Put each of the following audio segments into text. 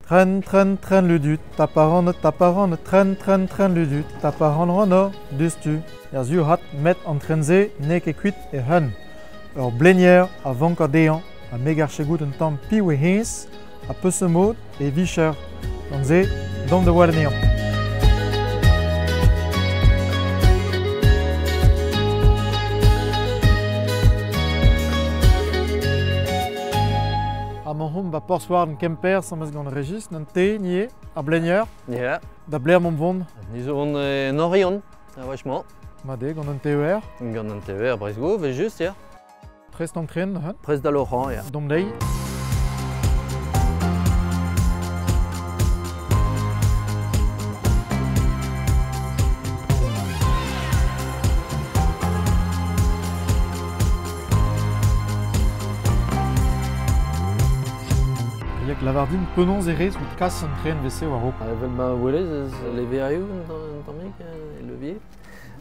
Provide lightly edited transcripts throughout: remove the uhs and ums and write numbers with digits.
Tren, tren, tren ludu, taparan, taparan, tren, tren, tren ludu, taparan rano, dustu. Er zu hat met an trenze n'eo ket kuit e hun. Ur blenier a vank dezhañ ha me garche goût un tamm piv e hennezh ha peseurt mod e vicher. Gant se, dont da welet anezhañ. Amañ omp ba Porzh-Houarn Kemper, 'sames gant Régis, un te, nie, ar blenier. Ya. Da blec'h 'momp vont? Ni zo vont en Oriant, ar wech-mañ. Mat eo, gant un TER. Gant un TER Brest-Go, 'vel-just, ya. Prest an tren, hein? Prest da loc'hañ, ya. Domp dezhi. Riek lavar din penaos e rez out kas an tren vese war-raok. Evel ma welez eus leverioù un tammig, e levier.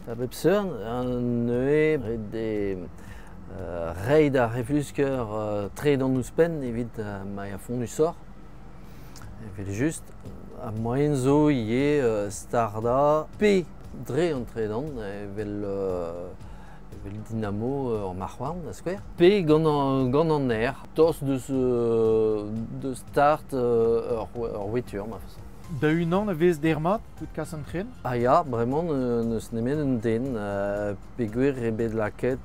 A bep seurt, an neuze ret eo reiñ d'ar c'heflusker tredan ouzhpenn evit ma eo fonnusoc'h. Evel-just, ha moaien zo ivez stardañ pe dre an tredan evel evel dinamo ur marc'h-houarn da skouer, pe gant an, gant an aer, tost deus, deus start ur, ur wetur ma façon. Da-unan e vez dermat out kas an tren? Ah ya, bremañ n'eus nemet un den, peogwir eo bet lakaet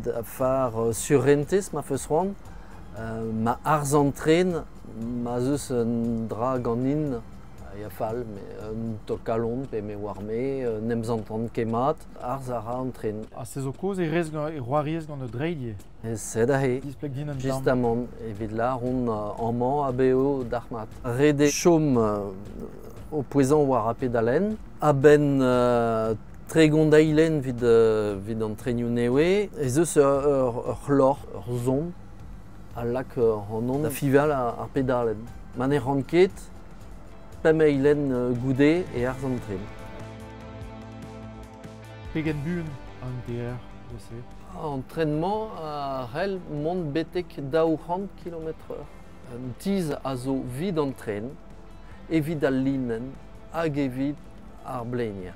da far surentez ma feus c'hoant. Ma arz an tren, ma 'z eus un dra ganin a ya fall, un taol-kalon pe me oar-me, n'em santan ket mat, arz a ra an tren. Ha se zo kozh e rez e c'hoariez gant dreid ivez? Sed aze. Displeg din un tamm. Justamant, evit lâr on amañ a-bev dalc'hmat. Ret eo chom o pouezañ war ar pedalenn. A-benn 30 eilenn evit, evit an trenioù nevez, ez eus ur c'hloc'h, ur son a lak ac'hanon da fiñval ar pedalenn. Ma ne ran ket, pemp eilenn goude e arz an tren. Pegen buan an TR se? An tren-mañ a c'hell mont betek 200 km/h. Un tizh a zo evit an tren, evit al linenn hag evit ar blenier.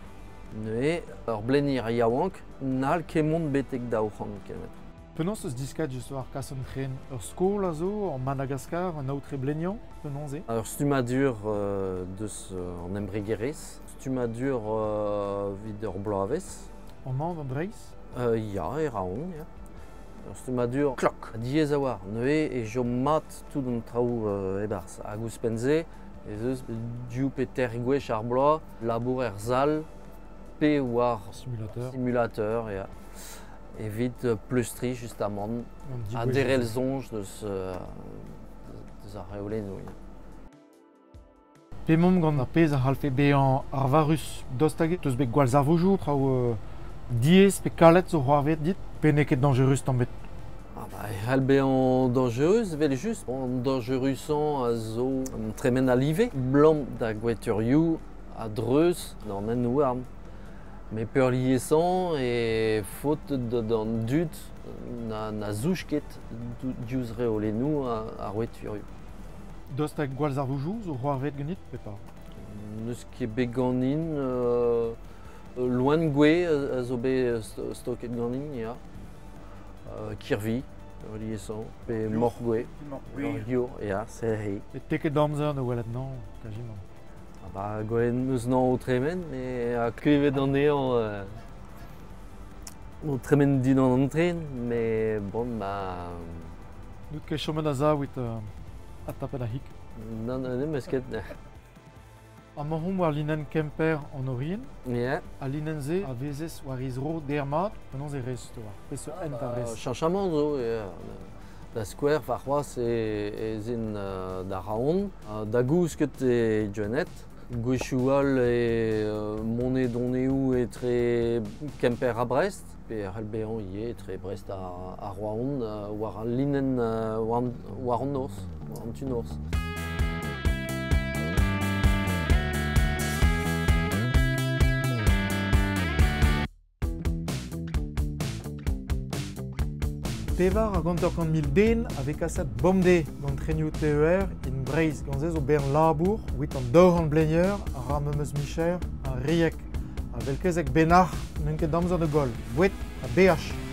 Neuze, ur blenier yaouank n'hall ket mont betek 200 km. Penaos eus diskat just war kas an tren? Ur skol a zo, en Madagaskar, un aotre bleniañ, penaos eo? Ur stummadur deus an embregerezh. Stummadur evit ur bloavezh. Amañ gant Breizh? Ya, e Raon, ya. Ur stummadur klok, diaes a-walc'h. Neuze e chom mat tout an traoù e-barzh. Hag ouzhpenn-se ez eus div pe teir gwech ar bloaz labour er sal pe war simulateur, simulateur ya. Evit pleustriñ justamant ha derc'hel soñj deus, deus ar reolennoù. Ya. P'emaomp gant ar pezh a c'hallfe bezañ arvarus, daoust hag teus bet gwallzarvoudoù, traoù diaes pe kalet zo c'hoarvezet dit, pe n'eo ket dañjerus tamm ebet? Ah bah, e c'hall bezañ dañjerus evel-just. An dañjerusañ a zo tremen a-live, 'blam da gweturioù a-dreuz d'an hent-houarn. Met peurliesañ e faot d'an dud na zouj ket diouzh reolennoù ar weturioù. Daoust hag gwallzarvoudoù zo c'hoarvezet ganit pe pas? N'eus ket bet ganin. Loen gouez a zo bet stoket ganin, ya. Kirvi, liesañ, pe moc'h-gouez. Moc'h-gouez. Ya, c'est re. E te ket amzer da welet nañ, quasiment. Ah bah, gwelet 'm eus nañ o tremen, met ha klevet anezhañ o tremen dindan an tren, met bon, bah... N'out ket chomet a-sav evit adtapet ar c'hig? Nann, n'em eus ket. Amañ omp war linenn Kemper an orin. Yeah. Al linenn-se a vezez war he zro dermat. Penaos e rez, toi? Peseurt hent a rez? Cheñchamant zo, ya. Da skouer, warc'hoazh ez in da Raon, da gousket e Gwened. Gwechoù all e monedoneoù etre Kemper ha Brest, pe a c'hell bezañ ivez etre Brest ha Roazhon war al linenn war an norzh, war an tu norzh. 54 mil den a vez kaset bemdez gant trenioù TER in Breizh, gant se zo bern labour, 'wit an 200 blenier a ra memes micher ha Rieg. Ha 'vel kezeg Benac'h n'eus ket amzer da goll. Boued ha beaj.